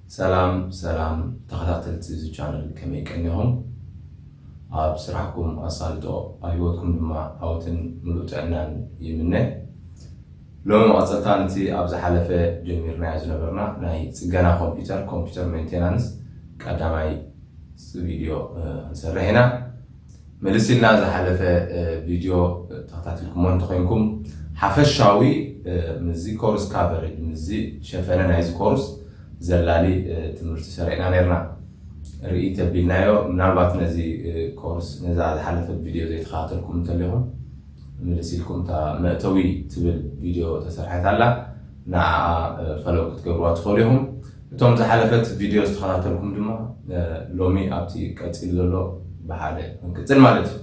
ሰላም ሰላም ተኸታተልቲ እዚ ቻነል፣ ከመይ ቀኒኹም? ኣብ ስራሕኩም ኣሳልጦ፣ ኣብ ህይወትኩም ድማ ዓወትን ምሉእ ጥዕናን ይምነ። ሎሚ መቐጸልታ ነቲ ኣብ ዝሓለፈ ጀሚርናዮ ዝነበርና ናይ ጽገና ኮምፒውተር፣ ኮምፒውተር ሜንቴናንስ ቀዳማይ ቪድዮ፣ እ፣ ክንሰርሕ ኢና። መለስ ኢልና ዝሓለፈ፣ እ፣ ቪድዮ ተኸታቲልኩሞ እንተኾይንኩም፣ ሓፈሻዊ፣ እ፣ ምስዚ ኮርስ ካቨሬጅ፣ ምስዚ ሸፈነ ናይዚ ኮርስ ዘላሊ፣ እ፣ ትምህርቲ ሰሪዕና ነርና። ርኢ ተቢልናዮ። ምናልባት ነዚ፣ እ፣ ኮርስ፣ ነዛ ዝሓለፈት ቪድዮ ዘይተኸታተልኩም እንተሊኹም፣ መለስ ኢልኩም እታ መእተዊ ትብል ቪድዮ ተሰርሐት ኣላ። ንዓኣ፣ እ፣ ፈለው ክትገብሩዋ ትኽእሉ ኢኹም። እቶም ዝሓለፈት ቪድዮ ዝተኸታተልኩም ድማ፣ እ፣ ሎሚ ኣብቲ ቀጺሉ ዘሎ ብሓደ ክንቅጽል ማለት እዩ።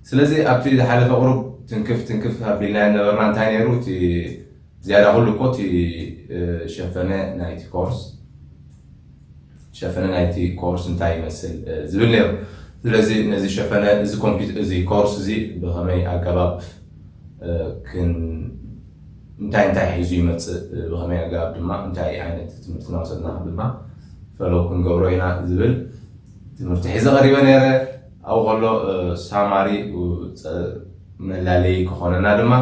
ስለዚ ኣብቲ ዝሓለፈ ቁሩብ ትንክፍ ትንክፍ ኣቢልናዮ ነበርና። እንታይ ነይሩ እቲ ዝያዳ? ኩሉ እኮ እቲ፣ እ፣ ሸፈነ ናይቲ ኮርስ፣ ሸፈነ ናይቲ ኮርስ እንታይ ይመስል፣ እ፣ ዝብል ነይሩ። ስለዚ ነዚ ሸፈነ፣ እዚ ኮምፒ-፣ እዚ ኮርስ እዚ ብኸመይ ኣገባብ፣ እ፣ ክን-፣ እንታይ እንታይ ሒዙ ይመጽእ፣ እ፣ ብኸመይ ኣገባብ ድማ እንታይ ዓይነት ትምህርቲ እናወሰድና ድማ ፈለው ክንገብሮ ኢና ዝብል ትምህርቲ ሒዘ ቀሪበ ነይረ። ኣብኡ ከሎ፣ እ፣ ሳማሪ፣ እ፣ ጸ-፣ መላለዪ ክኾነና ድማ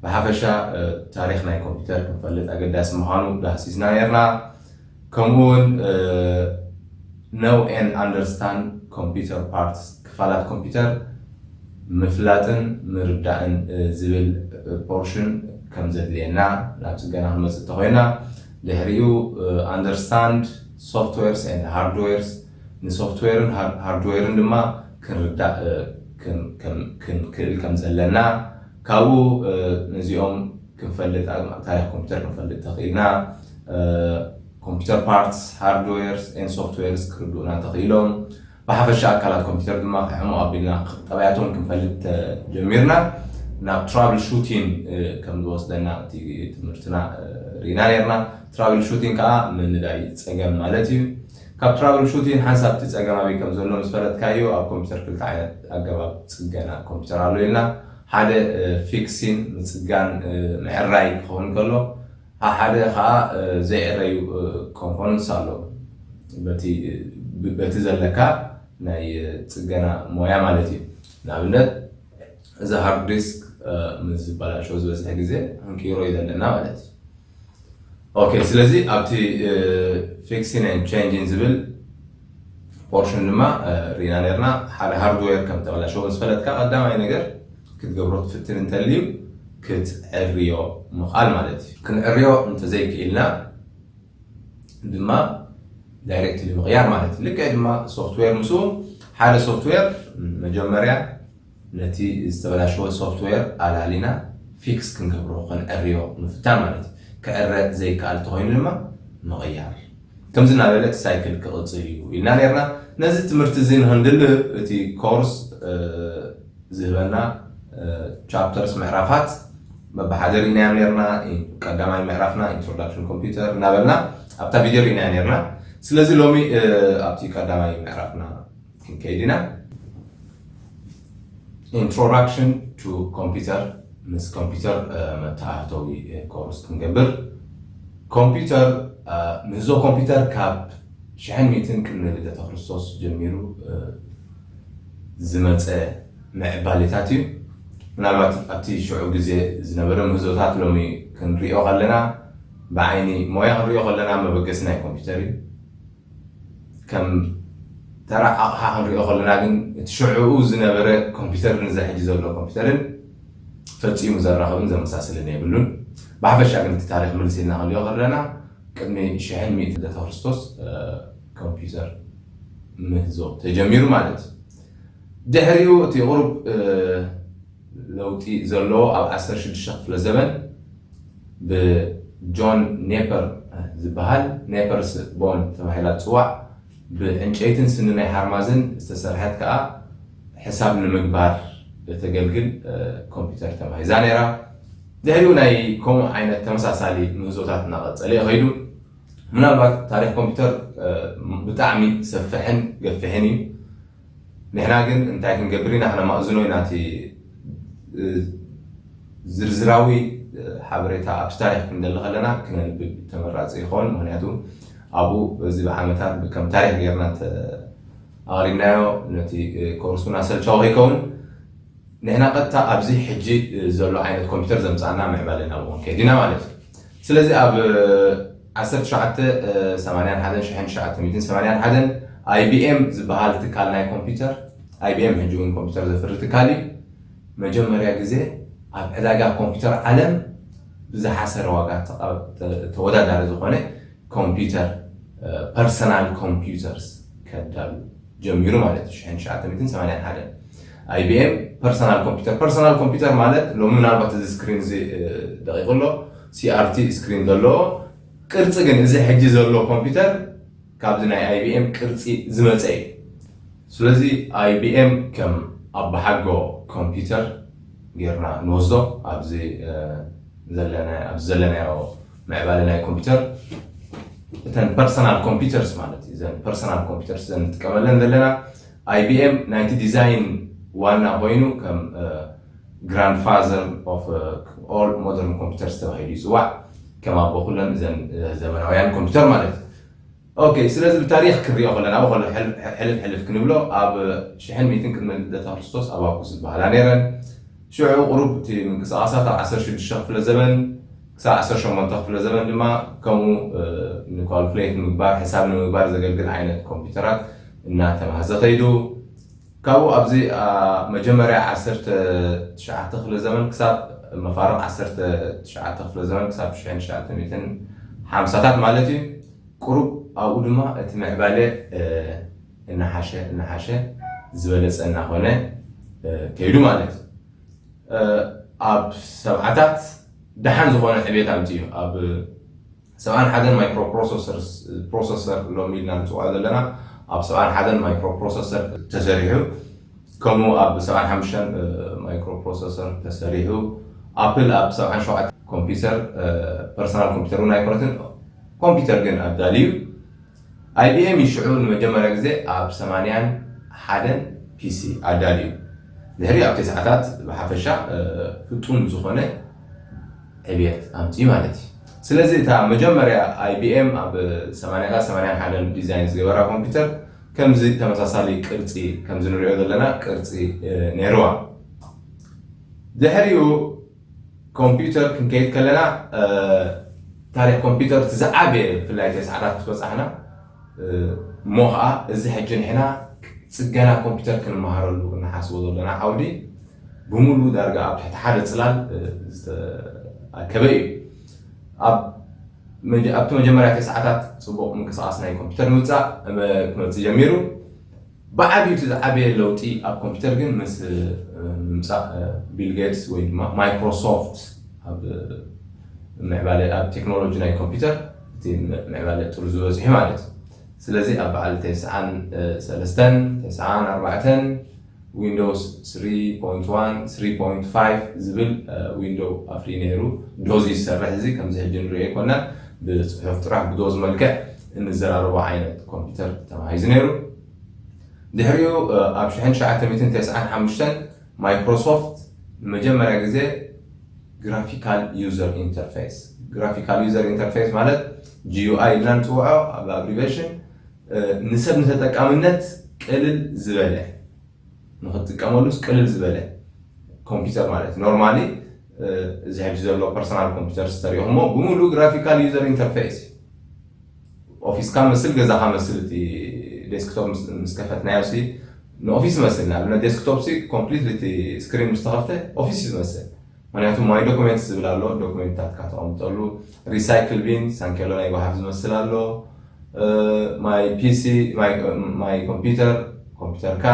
ብሓፈሻ፣ እ፣ ታሪኽ ናይ ኮምፒውተር ክንፈልጥ ኣገዳሲ ምዃኑ ዳህሲስና ነይርና። ከምኡ እውን፣ እ፣ know and understand computer parts፣ ክፋላት ኮምፒውተር ምፍላጥን ምርዳእን፣ እ፣ ዝብል፣ እ፣ ፖርሽን ከም ዘድልየና፣ ናብ ጽገና ክንመጽእ እንተኾይና፣ ድሕሪኡ፣ እ፣ understand softwares and hardwares፣ ንሶፍትዌርን ሃር-፣ ሃርድዌርን ድማ ክንርዳእ፣ እ፣ ክን-፣ ከም-፣ ክንክእል ከም ዘለና፣ ካብኡ፣ እ፣ ነዚኦም ክንፈልጥ፣ ኣ-፣ ታሪኽ ኮምፒውተር ክንፈልጥ ተኽኢልና። እ፣ ኮምፒውተር ፓርትስ፣ ሃርድዌርስ ኤን ሶፍትዌርስ ክርድኡና ተኽኢሎም። ብሓፈሻ ኣካላት ኮምፒውተር ድማ ሕሙቕ ኣቢልና ጠባያቶም ክንፈልጥ ተጀሚርና። ናብ ትራብል ሹቲን፣ እ፣ ከም ዝወስደና እቲ ትምህርትና፣ እ፣ ርኢና ነርና። ትራብል ሹቲን ከዓ ምንዳይ ጸገም ማለት እዩ። ካብ ትራብል ሹቲን ሓንሳብ እቲ ጸገም ኣበይ ከም ዘሎ ምስ ፈለጥካዮ፣ ኣብ ኮምፒውተር ክልተ ዓይነት ኣገባብ ጽገና ኮምፒውተር ኣሎ ኢልና። ሓደ፣ እ፣ ፊክሲን፣ ምጽጋን፣ እ፣ ምዕራይ ክኸውን ከሎ፣ ኣ-፣ ሓደ ከዓ፣ እ፣ ዘይዕረዩ፣ እ፣ ኮምፖነንትስ ኣሎ። በቲ፣ ብ-፣ በቲ ዘለካ ናይ፣ እ፣ ጽገና ሞያ ማለት እዩ። ንኣብነት፣ እዚ ሃርድ ዲስክ፣ እ፣ ምስ ዝበላሾ ዝበዝሐ ግዜ ክንቅይሮ እዩ ዘለና ማለት እዩ። ኦኬ፣ ስለዚ ኣብቲ፣ እ፣ ፊክሲን ኤንድ ቼንጂን ዝብል ፖርሽን ድማ፣ እ፣ ርኢና ነርና። ሓደ ሃርድዌር ከም ተበላሸወ ምስ ፈለጥካ፣ ቀዳማይ ነገር ክትገብሮ ትፍትን እንተልዩ፣ ክትዕርዮ ምኽኣል ማለት እዩ። ክንዕርዮ እንተዘይክኢልና ድማ ዳይሬክትሊ ምቕያር ማለት እዩ። ልክዕ ድማ ሶፍትዌር ምስኡ፣ ሓደ ሶፍትዌር መጀመርያ ነቲ ዝተበላሸወ ሶፍትዌር ኣላሊና ፊክስ ክንገብሮ፣ ክንዕርዮ ምፍታን ማለት እዩ። ክዕረ ዘይከኣል እንተኾይኑ ድማ ምቕያር። ከምዚ እናበለ እቲ ሳይክል ክቕጽል እዩ ኢልና ነርና። ነዚ ትምህርቲ እዚ ንኽንድልብ እቲ ኮርስ፣ እ፣ ዝህበና፣ እ፣ ቻፕተርስ፣ ምዕራፋት፣ በብሓደ ርኢናዮም ነርና። ኢ-፣ ቀዳማይ ምዕራፍና ኢንትሮዳክሽን ኮምፒውተር እናበልና ኣብታ ቪድዮ ርኢናዮ ነርና። ስለዚ ሎሚ፣ እ፣ ኣብቲ ቀዳማይ ምዕራፍና ክንከይድ ኢና። ኢንትሮዳክሽን ቱ ኮምፒውተር፣ ምስ ኮምፒውተር፣ እ፣ መተኣታተዊ፣ እ፣ ኮርስ ክንገብር። ኮምፒውተር፣ እ፣ ምህዞ ኮምፒውተር ካብ ሽሕን ሚእትን ቅድሚ ልደተ ክርስቶስ ጀሚሩ፣ እ፣ ዝመጸ ምዕባሌታት እዩ። ምናልባት ኣብቲ ሽዑ ግዜ ዝነበረ ምህዞታት ሎሚ ክንሪኦ ከለና፣ ብዓይኒ ሞያ ክንሪኦ ከለና መበገሲ ናይ ኮምፒውተር እዩ። ከም ተራ ኣቕሓ ክንሪኦ ከለና ግን፣ እቲ ሽዑኡ ዝነበረ ኮምፒውተርን እዚ ሕጂ ዘሎ ኮምፒውተርን ፈጺሙ ዘራኽብን ዘመሳስልን የብሉን። ብሓፈሻ ግን እቲ ታሪኽ ምልስ ኢልና ክንሪኦ ከለና፣ ቅድሚ ሽሕን ሚእቲ ልደተ ክርስቶስ፣ እ፣ ኮምፒውተር ምህዞ ተጀሚሩ ማለት እዩ። ድሕሪኡ እቲ ቁሩብ፣ እ፣ ለውጢ ዘለዎ ኣብ ዓሰርተ ሽዱሽተ ክፍለ ዘመን ብጆን ኔፐር ዝበሃል፣ ኔፐርስ ቦን ተባሂላ ትጽዋዕ፣ ብዕንጨይትን ስኒ ናይ ሓርማዝን ዝተሰርሐት ከኣ ሕሳብ ንምግባር እተገልግል፣ እ፣ ኮምፒውተር ተባሂዛ ነይራ። ድሕሪኡ ናይ ከምኡ ዓይነት ተመሳሳሊ ምህዞታት እናቐጸለ እዩ ከይዱ። ምናልባት ታሪኽ ኮምፒውተር፣ እ፣ ብጣዕሚ ሰፊሕን ገፊሕን እዩ። ንሕና ግን እንታይ ክንገብር ኢና? ክነማእዝኖ ኢና። እቲ፣ እ፣ ዝርዝራዊ፣ እ፣ ሓበሬታ ኣብቲ ታሪኽ ክንደሊ ከለና ክነንብብ ተመራጺ ይኸውን። ምኽንያቱ ኣብኡ እዚ ብዓመታት ከም ታሪክ ጌርና ኣቕሪብናዮ ነቲ ኮርስ እውን ኣሰልቻዊ ከይከውን ንሕና ቀጥታ ኣብዚ ሕጂ ዘሎ ዓይነት ኮምፒውተር ዘምፃና ምዕባለ ናብ እውን ከይዲና ማለት እዩ። ስለዚ ኣብ ዓሰርተ ትሽዓተ ሰማንያን ሓደን ሽሕን ትሽዓተ ሚእትን ሰማንያን ሓደን ኣይቢኤም ዝበሃል ትካል ናይ ኮምፒውተር፣ ኣይቢኤም ሕጂ እውን ኮምፒውተር ዘፍሪ ትካል እዩ። መጀመርያ ግዜ ኣብ ዕዳጋ ኮምፒውተር ዓለም ብዝሓሰረ ዋጋ ተወዳዳሪ ዝኾነ ኮምፒውተር፣ ፐርሰናል ኮምፒውተርስ ከዳሉ ጀሚሩ ማለት እዩ። ሽሕን ትሽዓተ ሚእትን ሰማንያን ሓደን ኣይቢኤም ፐርሰናል ኮምፒውተር፣ ፐርሰናል ኮምፒውተር ማለት ሎሚ ምናልባት እዚ ስክሪን እዚ ደቂቁ ኣሎ፣ ሲኣርቲ ስክሪን ዘለዎ ቅርፂ ግን እዚ ሕጂ ዘሎ ኮምፒውተር ካብዚ ናይ ኣይቢኤም ቅርፂ ዝመፀ እዩ። ስለዚ ኣይቢኤም ከም ኣባሓጎ ኮምፒውተር ጌርና ንወስዶ ኣብዚ ዘለናዮ ምዕባለ ናይ ኮምፒውተር። እተን ፐርሰናል ኮምፒውተርስ ማለት እዩ። እዘን ፐርሰናል ኮምፒውተርስ እዘን ንጥቀመለን ዘለና ኣይቢኤም ናይቲ ዲዛይን ዋና ኮይኑ ከም ግራንድፋዘር ኦፍ ኦል ሞደርን ኮምፒውተርስ ተባሂሉ ይፅዋዕ። ከም ኣቦ ኩለን እዘን ዘመናውያን ኮምፒውተር ማለት እዩ። ኦኬ፣ ስለዚ ብታሪክ ክንሪኦ ከለና፣ ኣብኡ ከሎ ሕልፍ ሕልፍ ክንብሎ፣ ኣብ ሽሕን ሚእትን ቅድሚ ልደተ ክርስቶስ ኣባኩስ ዝበሃላ ነይረን። ሽዑ ቁሩብ እቲ ምንቅስቃሳት ኣብ ዓሰርተ ሽዱሽተ ክፍለ ዘመን ክሳብ ዓሰርተ ሸሞንተ ክፍለ ዘመን ድማ ከምኡ ንኳልኩሌት ንምግባር፣ ሕሳብ ንምግባር ዘገልግል ዓይነት ኮምፒውተራት እናተማህዘ ከይዱ። ካብኡ ኣብዚ መጀመርያ ዓሰርተ ትሽዓተ ክፍለ ዘመን ክሳብ መፋርቕ ዓሰርተ ትሽዓተ ክፍለ ዘመን ክሳብ ሽሕን ትሽዓተ ሚእትን ሓምሳታት ማለት እዩ። ቁሩብ ኣብኡ ድማ እቲ ምዕባለ እናሓሸ እናሓሸ ዝበለፀ እናኾነ ከይዱ ማለት እዩ። ኣብ ሰብዓታት ደሓን ዝኾነ ዕቤት ኣምፅኡ። ኣብ ሰብዓን ሓደን ማይክሮ ፕሮሰሰር ሎሚ ኢልና ንፅውዖ ዘለና ኣብ ሰብዓን ሓደን ማይክሮ ፕሮሰሰር ተሰሪሑ፣ ከምኡ ኣብ ሰብዓን ሓሙሽተን ማይክሮ ፕሮሰሰር ተሰሪሑ፣ ኣፕል ኣብ ሰብዓን ሸውዓተ ኮምፒውተር፣ ፐርሰናል ኮምፒውተር እውን ኣይኮነትን፣ ኮምፒውተር ግን ኣዳልዩ። ኣይቢኤም እዩ ሽዑ ንመጀመርያ ግዜ ኣብ ሰማንያን ሓደን ፒሲ ኣዳልዩ። ድሕሪ ኣብ ተስዓታት ብሓፈሻ ፍጡን ዝኾነ ዕብየት ኣምፅኡ ማለት እዩ። ስለዚ እታ መጀመርያ ኣይቢኤም ኣብ ሰማንያታት ሰማንያን ሓደን ዲዛይን ዝገበራ ኮምፒውተር ከምዚ ተመሳሳሊ ቅርፂ ከምዚ ንሪኦ ዘለና ቅርፂ ነይርዋ። ድሕሪኡ ኮምፒውተር ክንከይድ ከለና ታሪክ ኮምፒውተር እቲ ዝዓበየ ብፍላይ ተስዓታት ምስ በፃሕና እሞ ከዓ እዚ ሕጂ ንሕና ፅገና ኮምፒውተር ክንመሃረሉ እንሓስቦ ዘለና ዓውዲ ብምሉኡ ዳርጋ ኣብ ትሕቲ ሓደ ፅላል ዝተኣከበ እዩ። ኣብቲ መጀመርያ ተስዓታት ፅቡቅ ምንቅስቃስ ናይ ኮምፒውተር ንምፃእ ክመፅእ ጀሚሩ። ብዓብዩ እቲ ዝዓበየ ለውጢ ኣብ ኮምፒውተር ግን ምስ ምምፃእ ቢል ጌትስ ወይ ድማ ማይክሮሶፍት ኣብ ምዕባለ ኣብ ቴክኖሎጂ ናይ ኮምፒውተር እቲ ምዕባለ ጥርዙ በፂሑ ማለት እዩ። ስለዚ ኣብ በዓል ተስዓን ሰለስተን፣ ተስዓን ኣርባዕተን ዊንዶውስ ስሪ ፖይንት ዋን፣ ስሪ ፖይንት ፋይቭ ዝብል ዊንዶው ኣፍሪ ነይሩ። ዶዝ ይሰርሕ እዚ ከምዚ ሕጂ ንሪኦ ኣይኮናን። ብፅሑፍ ጥራሕ ብዶዝ መልክዕ እንዘራረቦ ዓይነት ኮምፒውተር ተማሂዙ ነይሩ። ድሕሪኡ ኣብ ሽሕን ትሽዓተ ሚእትን ተስዓን ሓሙሽተን ማይክሮሶፍት ንመጀመርያ ግዜ ግራፊካል ዩዘር ኢንተርፌስ፣ ግራፊካል ዩዘር ኢንተርፌስ ማለት ጂ ዩ ኣይ ኢልና ንፅውዖ ኣብ ኣብሪቬሽን፣ ንሰብ ንተጠቃምነት ቅልል ዝበለ ንክትጥቀመሉስ ቅልል ዝበለ ኮምፒውተር ማለት እዩ። ኖርማሊ እዚ ሕጂ ዘሎ ፐርሰናል ኮምፒውተር ዝተሪእኹሞ ብምሉእ ግራፊካል ዩዘር ኢንተርፌስ ኦፊስካ መስል ገዛኻ መስል እቲ ዴስክቶፕ ምስ ከፈትናዮ ሲ ንኦፊስ መስል ንኣብነት ዴስክቶፕ ሲ ኮምፕሊት እቲ ስክሪን ምስ ተኸፍተ ኦፊስ እዩ ዝመስል። ምክንያቱ ማይ ዶኩሜንት ዝብል ኣሎ፣ ዶኩሜንትታትካ ተቐምጠሉ። ሪሳይክል ቢን ሳንኬሎ ናይ ጓሓፍ ዝመስል ኣሎ። ማይ ፒሲ ማይ ኮምፒውተር ኮምፒውተርካ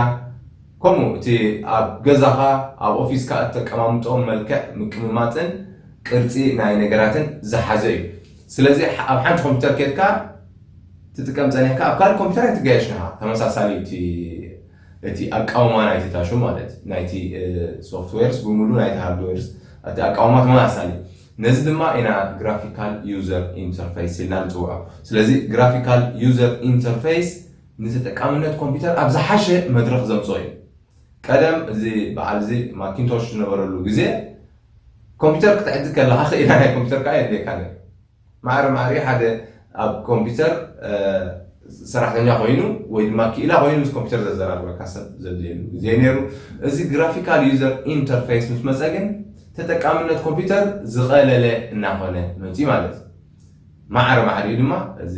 ከምኡ እቲ ኣብ ገዛኻ ኣብ ኦፊስካ እተቀማምጦ መልክዕ ምቅምማጥን ቅርፂ ናይ ነገራትን ዝሓዘ እዩ። ስለዚ ኣብ ሓንቲ ኮምፒውተር ኬድካ ትጥቀም ፀኒሕካ ኣብ ካልእ ኮምፒውተር ኣይትጋየሽ ንኻ ተመሳሳሊ እቲ እቲ ኣቃውማ ናይቲ ታሹ ማለት ናይቲ ሶፍትዌርስ ብምሉ ናይቲ ሃርድዌርስ እቲ ኣቃውማ ተመሳሳሊ። ነዚ ድማ ኢና ግራፊካል ዩዘር ኢንተርፌስ ኢልና ንፅውዖ። ስለዚ ግራፊካል ዩዘር ኢንተርፌስ ንተጠቃምነት ኮምፒውተር ኣብ ዝሓሸ መድረክ ዘምፅኦ እዩ። ቀደም እዚ በዓል እዚ ማኪንቶሽ ዝነበረሉ ግዜ ኮምፒውተር ክትዕድግ ከለካ ክኢላ ናይ ኮምፒውተር ከዓ የድልየካ ነይሩ። ማዕረ ማዕሪኡ ሓደ ኣብ ኮምፒውተር ሰራሕተኛ ኮይኑ ወይ ድማ ክኢላ ኮይኑ ምስ ኮምፒውተር ዘዘራርበካ ሰብ ዘድልየሉ ግዜ ነይሩ። እዚ graphical user interface ምስ መፀ ግን ተጠቃምነት ኮምፒውተር ዝቐለለ እናኾነ መፂ ማለት እዩ። ማዕረ ማዕሪኡ ድማ እዚ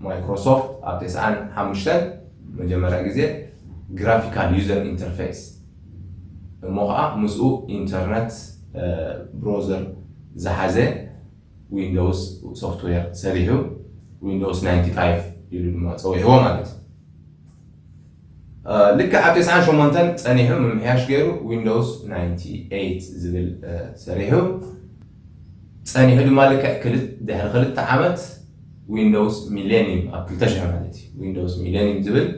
ማይክሮሶፍት ኣብ ተስዓን ሓሙሽተን መጀመርያ ግዜ graphical user interface እሞ ከዓ ምስኡ ኢንተርነት ብሮዘር ዝሓዘ ዊንዶውስ ሶፍትዌር ሰሪሑ ዊንዶውስ ናይንቲ ፋይቭ ኢሉ ድማ ፀዊዕዎ ማለት እዩ። ልክዕ ኣብ ተስዓን ሸሞንተን ፀኒሑ ምምሕያሽ ገይሩ ዊንዶውስ ናይንቲ ኤይት ዝብል ሰሪሑ ፀኒሑ ድማ ልክዕ ድሕሪ ክልተ ዓመት ዊንዶውስ ሚሌኒየም ኣብ ክልተ ሽሕ ማለት እዩ ዊንዶውስ ሚሌኒየም ዝብል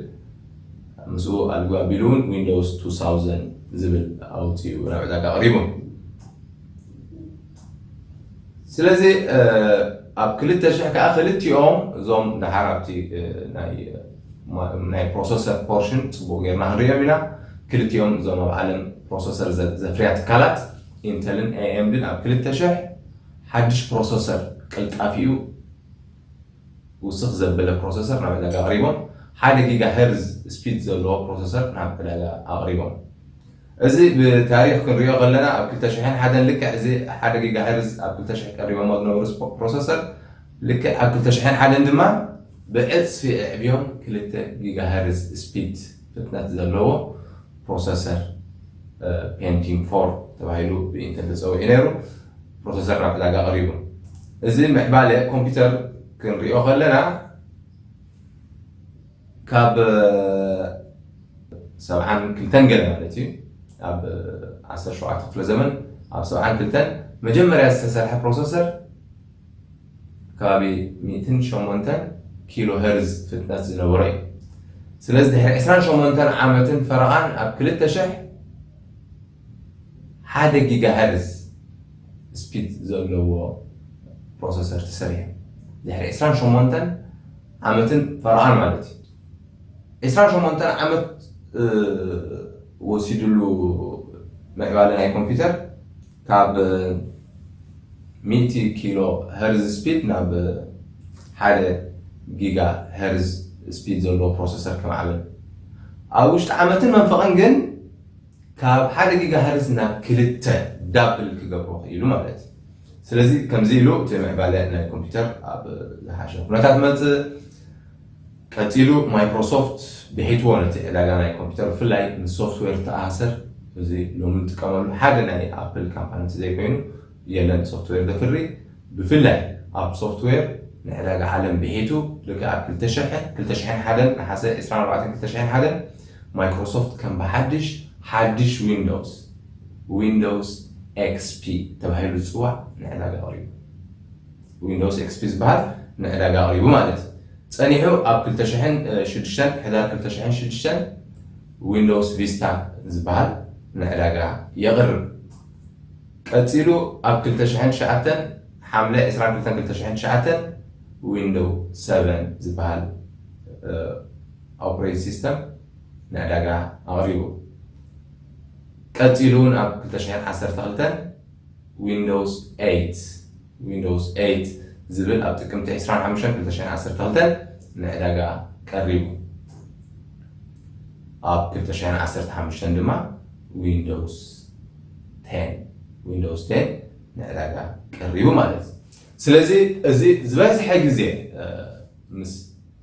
ምስኡ ኣልጉ ኣቢሉ እውን ዊንዶውስ ቱ ታውዘንድ ዝብል ኣውፅኡ ናብ ዕዳጋ ኣቕሪቡ። ስለዚ ኣብ ክልተ ሽሕ ከዓ ክልቲኦም እዞም ደሓር ኣብቲ ናይ ፕሮሰሰር ፖርሽን ፅቡቅ ጌርና ክንሪኦም ኢና። ክልቲኦም እዞም ኣብ ዓለም ፕሮሰሰር ዘፍርያ ትካላት ኢንተልን ኤኤምድን ኣብ ክልተ ሽሕ ሓድሽ ፕሮሰሰር ቅልጣፊኡ ውስኽ ዘበለ ፕሮሰሰር ናብ ዕዳጋ ኣቕሪቦም ሓደ ጊጋ ሄርዝ ስፒድ ዘለዎ ፕሮሰሰር ናብ ዕዳጋ ኣቕሪቦም። እዚ ብታሪኽ ክንሪኦ ከለና ኣብ ክልተ ሽሕን ሓደን ልክዕ እዚ ሓደ ጊጋ ሄርዝ ኣብ ክልተ ሽሕ ቀሪቦሞ ዝነበሩ ፕሮሰሰር ልክዕ ኣብ ክልተ ሽሕን ሓደን ድማ ብዕፅፊ ኣዕብዮም ክልተ ጊጋ ሄርዝ ስፒድ ፍጥነት ዘለዎ ፕሮሰሰር ፔንቲየም ፎር ተባሂሉ ብኢንተል ተፀዊዑ ነይሩ። ፕሮሰሰር ናብ ዕዳጋ ቀሪቡ። እዚ ምዕባለ ኮምፒውተር ክንሪኦ ከለና ካብ ሰብዓን ክልተን ገለ ማለት እዩ ኣብ ዓሰርተ ሸውዓተ ክፍለ ዘመን ኣብ ሰብዓን ክልተን መጀመርያ ዝተሰርሐ ፕሮሰሰር ከባቢ ሚእትን ሸሞንተን ኪሎ ሄርዝ ፍጥነት ዝነበሮ እዩ። ስለዚ ድሕሪ ዕስራን ሸሞንተን ዓመትን ፈረቓን ኣብ ክልተ ሽሕ ሓደ ጊጋ ሄርዝ ስፒድ ዘለዎ ፕሮሰሰር ተሰሪሑ ድሕሪ ዕስራን ሸሞንተን ዓመትን ፈረቓን ማለት እዩ። ዕስራን ሸሞንተን ዓመት ወሲድሉ ምዕባለ ናይ ኮምፒውተር ካብ ሚእቲ ኪሎ ሄርዝ ስፒድ ናብ ሓደ ጊጋ ሄርዝ ስፒድ ዘለዎ ፕሮሰሰር ከማዕብል ኣብ ውሽጢ ዓመትን መንፈቕን ግን ካብ ሓደ ጊጋ ሄርዝ ናብ ክልተ ዳብል ክገብሮ ክኢሉ ማለት እዩ። ስለዚ ከምዚ ኢሉ እቲ ምዕባለ ናይ ኮምፒውተር ኣብ ዝሓሸ ኩነታት መፅእ። ቀፂሉ ማይክሮሶፍት ብሒትዎ ነቲ ዕዳጋ ናይ ኮምፒውተር ብፍላይ ምስ ሶፍትዌር ተኣሳሰር እዚ ሎሚ ንጥቀመሉ ሓደ ናይ ኣፕል ካምፓኒ ዘይኮይኑ የለን ሶፍትዌር ዘፍሪ ብፍላይ ኣብ ሶፍትዌር ንዕዳጋ ዓለም ብሒቱ ልክዕ ኣብ ክልተ ሽሕን ሓደን ነሓሰ ዕስራን ኣርባዕተን ክልተ ሽሕን ሓደን ማይክሮሶፍት ከም ብሓድሽ ሓድሽ ዊንዶውስ ዊንዶውስ ኤክስፒ ተባሂሉ ዝፅዋዕ ንዕዳጋ ኣቕሪቡ። ዊንዶውስ ኤክስፒ ዝበሃል ንዕዳጋ ኣቕሪቡ ማለት እዩ። ፀኒሑ ኣብ ክልተ ሽሕን ሽዱሽተን ሕዳር ክልተ ሽሕን ሽዱሽተን ዊንዶውስ ቪስታ ዝበሃል ንዕዳጋ የቕርብ። ቀፂሉ ኣብ ክልተ ሽሕን ትሽዓተን ሓምለ ዕስራን ክልተን ክልተ ሽሕን ትሽዓተን ዊንዶው ሰቨን ዝበሃል ኦፕሬቲንግ ሲስተም ንዕዳጋ ኣቕሪቡ። ቀፂሉ እውን ኣብ ክልተ ሽሕን ዓሰርተ ክልተን ዊንዶውስ ኤይት ዊንዶውስ ኤይት ዝብል ኣብ ጥቅምቲ ዕስራን ሓሙሽተን ክልተ ሽሕን ዓሰርተ ክልተን ንዕዳጋ ቀሪቡ። ኣብ ክልተ ሽሕን ዓሰርተ ሓሙሽተን ድማ ዊንዶውስ ቴን ዊንዶውስ ቴን ንዕዳጋ ቀሪቡ ማለት እዩ። ስለዚ እዚ ዝበዝሐ ግዜ ምስ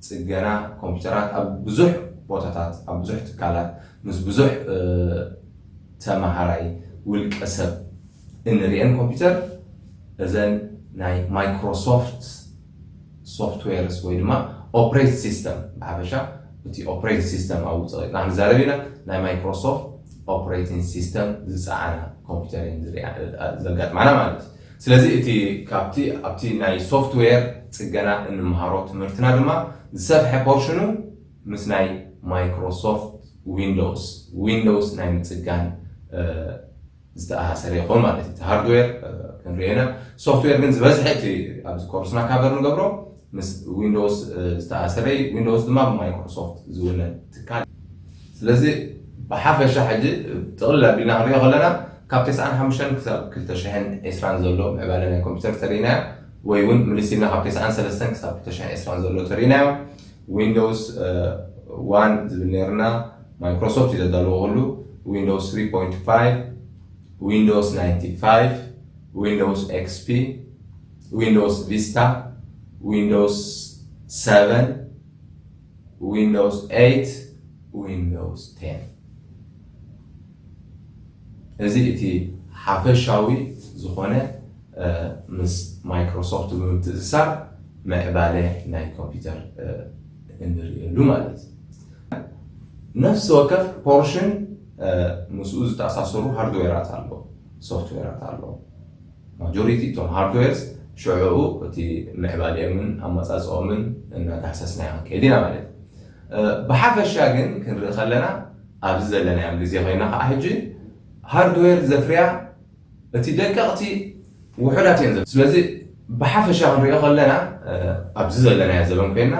ፅገና ኮምፒውተራት ኣብ ብዙሕ ቦታታት ኣብ ብዙሕ ትካላት ምስ ብዙሕ ተመሃራይ ውልቀ ሰብ እንሪአን ኮምፒውተር እዘን ናይ ማይክሮሶፍት ሶፍትዌርስ ወይ ድማ ኦፕሬት ሲስተም ብሓፈሻ እቲ ኦፕሬት ሲስተም ኣብ ውፅኢት ንዛረብ ኢና ናይ ማይክሮሶፍት ኦፕሬቲንግ ሲስተም ዝፀዓና ኮምፒውተር ዘጋጥማና ማለት እዩ። ስለዚ እቲ ካብቲ ኣብቲ ናይ ሶፍትዌር ፅገና እንምሃሮ ትምህርትና ድማ ዝሰፍሐ ፖርሽኑ ምስ ናይ ማይክሮሶፍት ዊንዶውስ ዊንዶውስ ናይ ምፅጋን ዝተኣሳሰረ ይኸውን ማለት እዩ። ሃርድዌር ክንሪኦ ኢና። ሶፍትዌር ግን ዝበዝሐ እቲ ኣብዚ ኮርስና ካቨር ንገብሮ ምስ ዊንዶውስ ዝተኣሳሰረ እዩ። ዊንዶውስ ድማ ብማይክሮሶፍት ዝውነን ትካል። ስለዚ ብሓፈሻ ሕጂ ጥቕልል ኣቢልና ክንሪኦ ከለና ካብ ተስዓን ሓሙሽተን ክሳብ ክልተ ሽሕን ዕስራን ዘሎ ምዕባለ ናይ ኮምፒውተር ተሪእናዮ። ወይ እውን ምልስ ኢልና ካብ ተስዓን ሰለስተን ክሳብ ክልተ ሽሕን ዕስራን ዘሎ ተሪእናዮ። ዊንዶውስ ዋን ዝብል ነርና፣ ማይክሮሶፍት እዩ ዘዳለዎ ኩሉ። ዊንዶውስ three point five፣ ዊንዶውስ ninety five፣ ዊንዶውስ ኤክስፒ፣ ዊንዶውስ ቪስታ፣ ዊንዶውስ seven፣ ዊንዶውስ eight፣ ዊንዶውስ ten። እዚ እቲ ሓፈሻዊ ዝኾነ ምስ ማይክሮሶፍት ብምትእስሳር ምዕባለ ናይ ኮምፒውተር እንርእየሉ ማለት እዩ። ነፍሲ ወከፍ ፖርሽን ምስኡ ዝተኣሳሰሩ ሃርድዌራት ኣለዎ፣ ሶፍትዌራት ኣለዎ። ማጆሪቲ እቶም ሃርድዌርስ ሽዑኡ እቲ ምዕባሌኦምን ኣመፃፅኦምን እናዳህሰስና ክንከይድ ኢና ማለት እዩ። ብሓፈሻ ግን ክንርኢ ከለና ኣብዚ ዘለናዮም ግዜ ኮይና ከዓ ሕጂ ሃርድዌር ዘፍርያ እቲ ደቀቕቲ ውሑዳት እየን። ስለዚ ብሓፈሻ ክንሪኦ ከለና ኣብዚ ዘለናዮ ዘበን ኮይና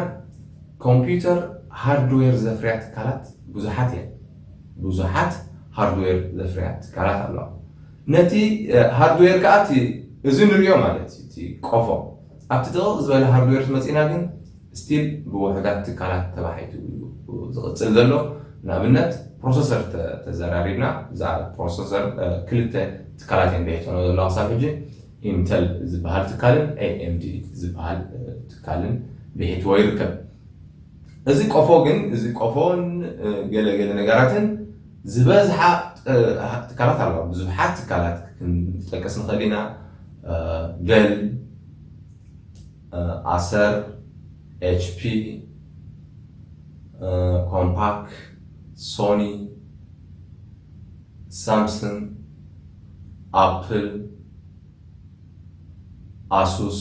ኮምፒውተር ሃርድዌር ዘፍርያ ትካላት ብዙሓት እየን። ብዙሓት ሃርድዌር ዘፍርያ ትካላት ኣለዋ። ነቲ ሃርድዌር ከዓ እዚ ንሪኦ ማለት እቲ ቆፎ ኣብቲ ጥቕቕ ዝበለ ሃርድዌር መፂና ግን ስቲል ብውሑዳት ትካላት ተባሒቱ እዩ ዝቕፅል ዘሎ። ንኣብነት ፕሮሰሰር ተዘራሪብና፣ እዛ ፕሮሰሰር ክልተ ትካላት እየን ደየተኖ ዘለዋ ክሳብ ሕጂ፣ ኢንተል ዝበሃል ትካልን ኤኤምዲ ዝበሃል ትካልን ብሕትዎ ይርከብ። እዚ ቆፎ ግን እዚ ቆፎን ገለ ገለ ነገራትን ዝበዝሓ ትካላት ኣለዋ። ብዙሓት ትካላት ክንጠቀስ ንኽእል ኢና። ደል፣ ኣሰር፣ ኤችፒ፣ ኮምፓክ፣ ሶኒ፣ ሳምሰንግ፣ ኣፕል፣ ኣሱስ፣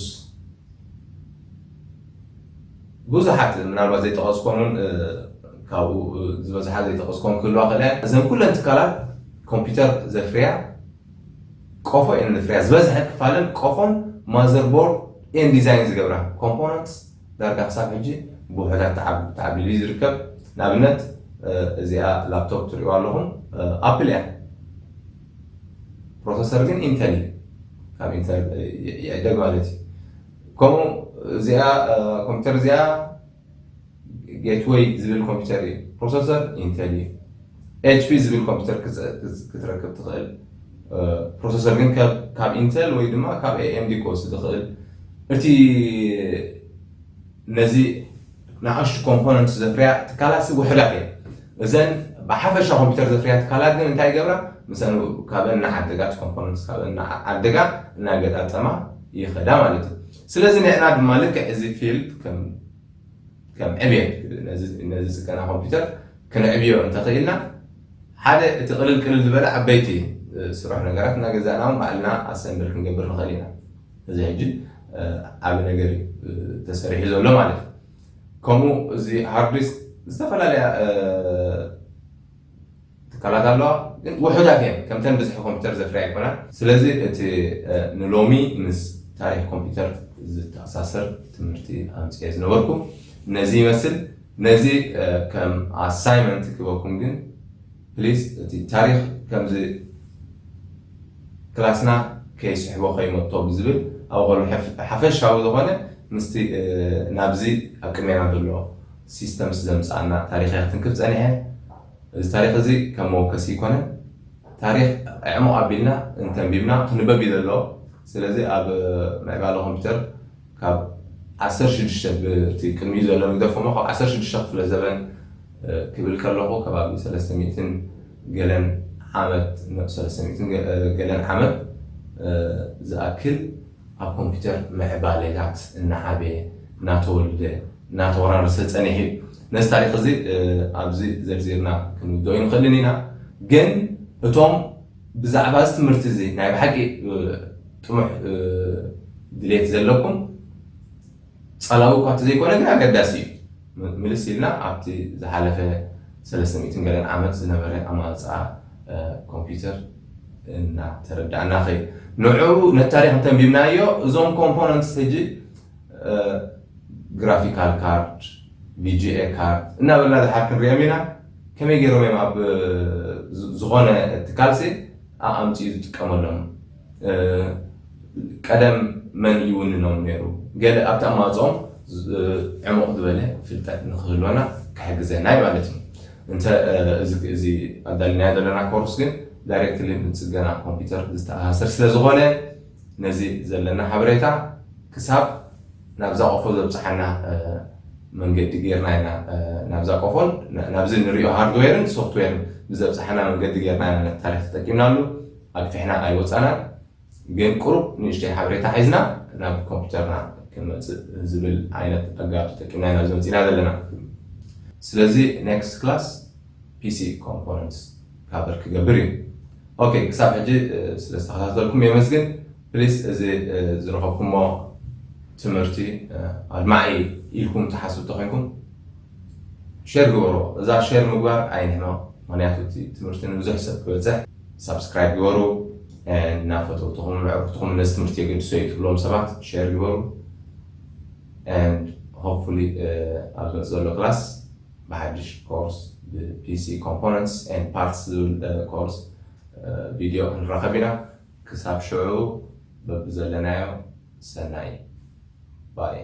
ብዙሓት ምናልባት ዘይጠቐስኮምን ካብኡ ዝበዝሓ ዘይጠቐስኮም ክህልዋ ክእለ። እዘን ኩለን ትካላት ኮምፒውተር ዘፍርያ ቆፎ እየን ዘፍርያ። ዝበዝሐ ክፋለን ቆፎን ማዘርቦርድ እየን ዲዛይን ዝገብራ። ኮምፖነንትስ ዳርጋ ክሳብ ሕጂ ብውሑዳት ተዓብ- ተዓብሊሉ እዩ ዝርከብ። ንኣብነት እዚኣ ላፕቶፕ ትሪእዋ ኣለኹም ኣፕል እያ። ፕሮሰሰር ግን ኢንተል እዩ። ካብ ኢንተል ይዕደግ ማለት እዩ። ከምኡ እዚኣ ኮምፒውተር እዚኣ ጌትወይ ዝብል ኮምፒውተር እዩ። ፕሮሰሰር ኢንተል እዩ። ኤችፒ ዝብል ኮምፒውተር ክትረክብ ትኽእል። ፕሮሰሰር ግን ካብ ኢንተል ወይ ድማ ካብ ኤኤምዲ ክወስድ ይኽእል። እቲ ነዚ ንኣሽቱ ኮምፖነንት ዘፍርያ ትካላት ውሕዳት እየን። እዘን ብሓፈሻ ኮምፒውተር ዘፍርያ ትካላት ግን እንታይ ይገብራ? ምስአን ካብአን እናዓደጋ ኮምፖነንት ካብአን እናዓደጋ እናገጣጠማ ይኸዳ ማለት እዩ። ስለዚ ንዕና ድማ ልክዕ እዚ ፊልድ ከም ዕብየት ነዚ ፅገና ኮምፒውተር ክነዕብዮ እንተኽኢልና ሓደ እቲ ቅልል ቅልል ዝበለ ዓበይቲ ስራሕ ነገራት እናገዛእና እውን ባዕልና ኣሰምብል ክንገብር ንኽእል ኢና። እዚ ሕጂ ዓብ ነገር እዩ ተሰሪሑ ዘሎ ማለት እዩ። ከምኡ እዚ ሃርድ ዲስክ ዝተፈላለያ ትካላት ኣለዋ፣ ግን ውሑዳት እየን። ከምተን ብዝሒ ኮምፒውተር ዘፍርያ ኣይኮናን። ስለዚ እቲ ንሎሚ ምስ ታሪክ ኮምፒውተር ዝተኣሳሰር ትምህርቲ ኣምፅኤ ዝነበርኩ ነዚ ይመስል። ነዚ ከም ኣሳይመንት ክበኩም ግን ፕሊዝ እቲ ታሪክ ከምዚ ክላስና ከይስሕቦ ከይመቶ ብዝብል ኣብ ከሉ ሓፈሻዊ ዝኾነ ምስቲ ናብዚ ኣብ ቅድሜና ዘሎ ሲስተምስ ዘምፅኣና ታሪክ ክትንክፍ ፀኒሐ። እዚ ታሪክ እዚ ከም መወከሲ ይኮነ። ታሪክ ዕሙቕ ኣቢልና እንተንቢብና ክንበብ እዩ ዘለዎ። ስለዚ ኣብ ምዕባለ ኮምፒውተር ካብ ዓሰርተ ሽዱሽተ ብቲ ቅድሚኡ ዘሎ ንግደፎሞ ካብ ዓሰርተ ሽዱሽተ ክፍለ ዘበን ክብል ከለኹ ከባቢ ሰለስተ ሚእትን ገለን ዓመት ሰለስተ ሚእትን ገለን ዓመት ዝኣክል ኣብ ኮምፒውተር ምዕባሌታት እናዓበየ እናተወልደ እናተወራረሰ ፀኒሑ እዩ። ነዚ ታሪክ እዚ ኣብዚ ዘርዚርና ክንውድኦ ይንኽእልን ኢና። ግን እቶም ብዛዕባ እዚ ትምህርቲ እዚ ናይ ብሓቂ ጥሙሕ ድሌት ዘለኩም ፀላዊ እኳ እንተዘይኮነ ግን ኣገዳሲ እዩ። ምልስ ኢልና ኣብቲ ዝሓለፈ ሰለስተ ሚእትን ገለን ዓመት ዝነበረ ኣማፅኣ ኮምፒውተር እናተረዳእና ኸይ ንዑ ነታሪክ እንተንቢብናዮ እዞም ኮምፖነንትስ ሕጂ ግራፊካል ካርድ፣ ቪጂኤ ካርድ እናበልና ዝሓር ክንሪኦም ኢና። ከመይ ገይሮም እዮም ኣብ ዝኾነ ትካልሲ ኣምፅኡ ዝጥቀመሎም? ቀደም መን ይውንኖም ነይሩ? ገለ ኣብቲ ኣማፅኦም ዕሙቕ ዝበለ ፍልጠት ንክህልወና ክሕግዘና እዩ ማለት እዩ። እንተ እዚ ኣዳሊናዮ ዘለና ኮርስ ግን ዳይሬክትሊ ንፅገና ኮምፒውተር ዝተኣሳሰር ስለዝኾነ ነዚ ዘለና ሓበሬታ ክሳብ ናብዛ ቆፎ ዘብፅሓና መንገዲ ጌርና ኢና። ናብዛ ቆፎን ናብዚ ንሪኦ ሃርድዌርን ሶፍትዌርን ብዘብፅሓና መንገዲ ጌርና ኢና ነቲ ታሪክ ተጠቂምናሉ። ኣግፊሕና ኣይወፃናን። ግን ቁሩብ ንእሽተይ ሓበሬታ ሒዝና ናብ ኮምፒውተርና ክንመፅእ ዝብል ዓይነት ኣጋብ ተጠቂምና ኢና ኣብዚ መፂና ዘለና። ስለዚ ኔክስት ክላስ ፒሲ ኮምፖነንትስ ካቨር ክገብር እዩ። ኦኬ፣ ክሳብ ሕጂ ስለዝተኸታተልኩም የመስግን። ፕሊስ እዚ ዝረኸብኩሞ ትምህርቲ ኣድማዒ ኢልኩም ትሓስቡ ተኮይንኩም ሸር ግበሩ። እዛ ሸር ምግባር ኣይንሕመቕ፣ ምክንያቱ እቲ ትምህርቲ ንብዙሕ ሰብ ክበፅሕ። ሳብስክራይብ ግበሩ። እና ፈተውትኹም ምዕሩክትኹም ነዚ ትምህርቲ የገድሶ እዩ ትብሎም ሰባት ሸር ግበሩ። And hopefully ኣብ ዝመፅእ ዘሎ ክላስ ብሓድሽ ኮርስ ብፒሲ ኮምፖነንትስ and ፓርትስ ዝብል ኮርስ ቪድዮ ክንራኸብ ኢና። ክሳብ ሽዑ በብዘለናዮ ሰናይ ባይ።